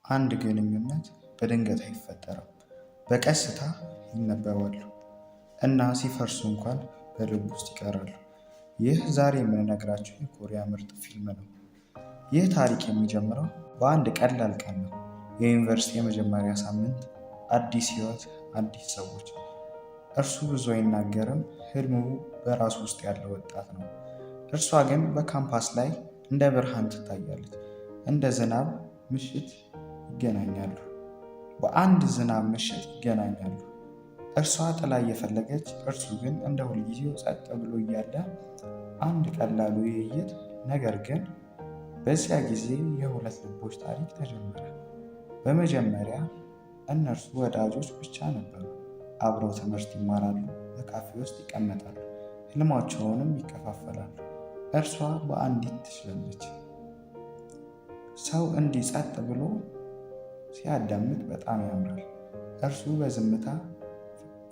አንድ ግንኙነት በድንገት አይፈጠርም። በቀስታ ይነበባሉ እና ሲፈርሱ እንኳን በልብ ውስጥ ይቀራሉ። ይህ ዛሬ የምንነግራችሁ የኮሪያ ምርጥ ፊልም ነው። ይህ ታሪክ የሚጀምረው በአንድ ቀላል ቀን ነው። የዩኒቨርሲቲ የመጀመሪያ ሳምንት፣ አዲስ ህይወት፣ አዲስ ሰዎች። እርሱ ብዙ አይናገርም፣ ህልሙ በራሱ ውስጥ ያለ ወጣት ነው። እርሷ ግን በካምፓስ ላይ እንደ ብርሃን ትታያለች። እንደ ዝናብ ምሽት ይገናኛሉ። በአንድ ዝናብ ምሽት ይገናኛሉ። እርሷ ጥላ እየፈለገች፣ እርሱ ግን እንደ ሁልጊዜው ጸጥ ብሎ እያለ አንድ ቀላል ውይይት። ነገር ግን በዚያ ጊዜ የሁለት ልቦች ታሪክ ተጀመረ። በመጀመሪያ እነርሱ ወዳጆች ብቻ ነበሩ። አብረው ትምህርት ይማራሉ፣ በካፌ ውስጥ ይቀመጣሉ፣ ህልማቸውንም ይከፋፈላሉ። እርሷ በአንዲት ትችላለች። ሰው እንዲህ ጸጥ ብሎ ሲያዳምጥ በጣም ያምራል። እርሱ በዝምታ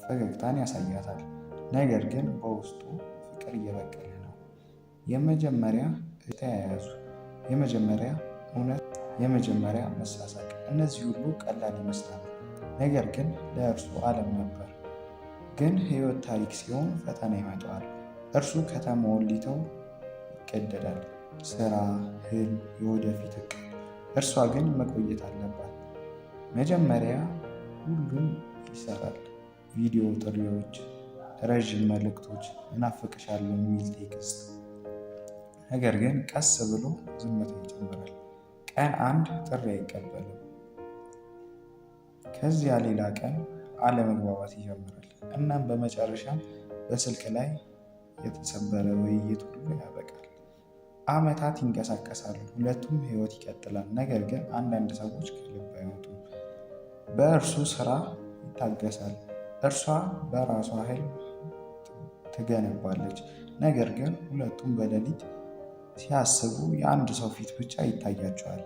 ፈገግታን ያሳያታል፣ ነገር ግን በውስጡ ፍቅር እየበቀለ ነው። የመጀመሪያ ተያያዙ፣ የመጀመሪያ እውነት፣ የመጀመሪያ መሳሳቅ፣ እነዚህ ሁሉ ቀላል ይመስላሉ፣ ነገር ግን ለእርሱ ዓለም ነበር። ግን ሕይወት ታሪክ ሲሆን ፈተና ይመጣዋል። እርሱ ከተማውን ሊተው ይገደዳል። ስራ፣ ህልም፣ የወደፊት እቅድ። እርሷ ግን መቆየት አለባት። መጀመሪያ ሁሉም ይሰራል። ቪዲዮ ጥሪዎች፣ ረዥም መልእክቶች፣ እናፍቅሻለሁ የሚል text። ነገር ግን ቀስ ብሎ ዝምታ ይጨምራል። ቀን አንድ ጥሪ አይቀበልም። ከዚያ ሌላ ቀን አለመግባባት ይጀምራል። እናም በመጨረሻም በስልክ ላይ የተሰበረ ውይይት ሁሉ ያበቃል። ዓመታት ይንቀሳቀሳሉ፣ ሁለቱም ህይወት ይቀጥላል። ነገር ግን አንዳንድ ሰዎች ከልብ አይወጡም። በእርሱ ስራ ይታገሳል፣ እርሷ በራሷ ህልም ትገነባለች። ነገር ግን ሁለቱም በሌሊት ሲያስቡ የአንድ ሰው ፊት ብቻ ይታያቸዋል።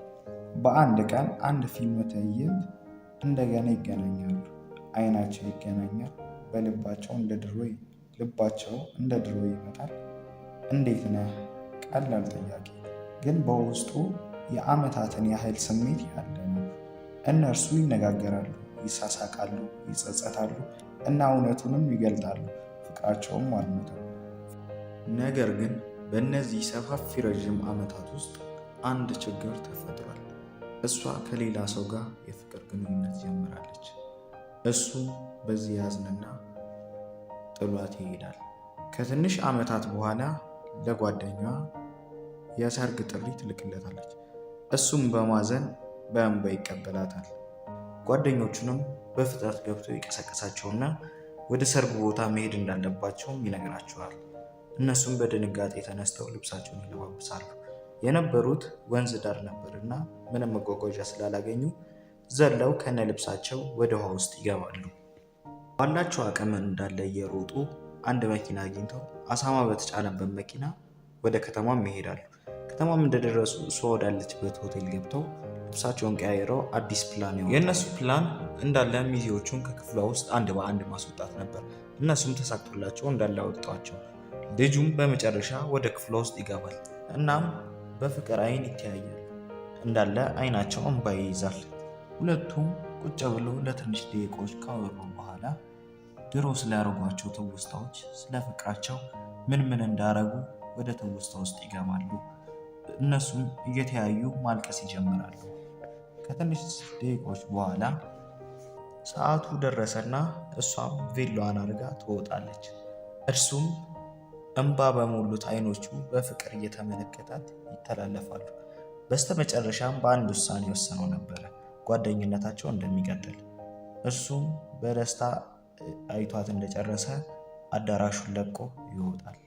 በአንድ ቀን አንድ ፊልም ትዕይንት እንደገና ይገናኛሉ። አይናቸው ይገናኛል። በልባቸው እንደ ድሮ ልባቸው እንደ ድሮ ይመታል። እንዴት ነህ? ቀላል ጥያቄ፣ ግን በውስጡ የዓመታትን ያህል ስሜት ያለ ነው። እነርሱ ይነጋገራሉ፣ ይሳሳቃሉ፣ ይጸጸታሉ እና እውነቱንም ይገልጣሉ። ፍቅራቸውም አልሞተም። ነገር ግን በእነዚህ ሰፋፊ ረዥም ዓመታት ውስጥ አንድ ችግር ተፈጥሯል። እሷ ከሌላ ሰው ጋር የፍቅር ግንኙነት ጀምራለች። እሱ በዚህ ያዝንና ጥሏት ይሄዳል። ከትንሽ ዓመታት በኋላ ለጓደኛዋ የሰርግ ጥሪ ትልክለታለች። እሱም በማዘን በእንባ ይቀበላታል። ጓደኞቹንም በፍጥነት ገብቶ ይቀሰቅሳቸውና ወደ ሰርጉ ቦታ መሄድ እንዳለባቸውም ይነግራቸዋል። እነሱም በድንጋጤ ተነስተው ልብሳቸውን ይለባብሳሉ። የነበሩት ወንዝ ዳር ነበርና ምንም መጓጓዣ ስላላገኙ ዘለው ከነ ልብሳቸው ወደ ውሃ ውስጥ ይገባሉ። ባላቸው አቅም እንዳለ እየሮጡ አንድ መኪና አግኝተው አሳማ በተጫነበት መኪና ወደ ከተማም ይሄዳሉ። ከተማም እንደደረሱ እሷ ወዳለችበት ሆቴል ገብተው ልብሳቸውን ቀያይረው አዲስ ፕላን ያወጣሉ። የእነሱ ፕላን እንዳለ ሚዜዎቹን ከክፍሏ ውስጥ አንድ በአንድ ማስወጣት ነበር። እነሱም ተሳክቶላቸው እንዳለ አወጧቸው። ልጁም በመጨረሻ ወደ ክፍሏ ውስጥ ይገባል። እናም በፍቅር አይን ይተያያሉ። እንዳለ አይናቸው እንባ ይይዛል። ሁለቱም ቁጭ ብሎ ለትንሽ ደቂቃዎች ካወሩ በኋላ ድሮ ስላደረጓቸው ትውስታዎች፣ ስለ ፍቅራቸው ምን ምን እንዳረጉ ወደ ትውስታ ውስጥ ይገባሉ። እነሱም እየተያዩ ማልቀስ ይጀምራሉ። ከትንሽ ደቂቃዎች በኋላ ሰዓቱ ደረሰና እሷም ቬሎዋን አድርጋ ትወጣለች። እርሱም እንባ በሞሉት አይኖቹ በፍቅር እየተመለከታት ይተላለፋሉ። በስተመጨረሻም በአንድ ውሳኔ ወስነው ነበረ፣ ጓደኝነታቸው እንደሚቀጥል። እርሱም በደስታ አይቷት እንደጨረሰ አዳራሹን ለቆ ይወጣል።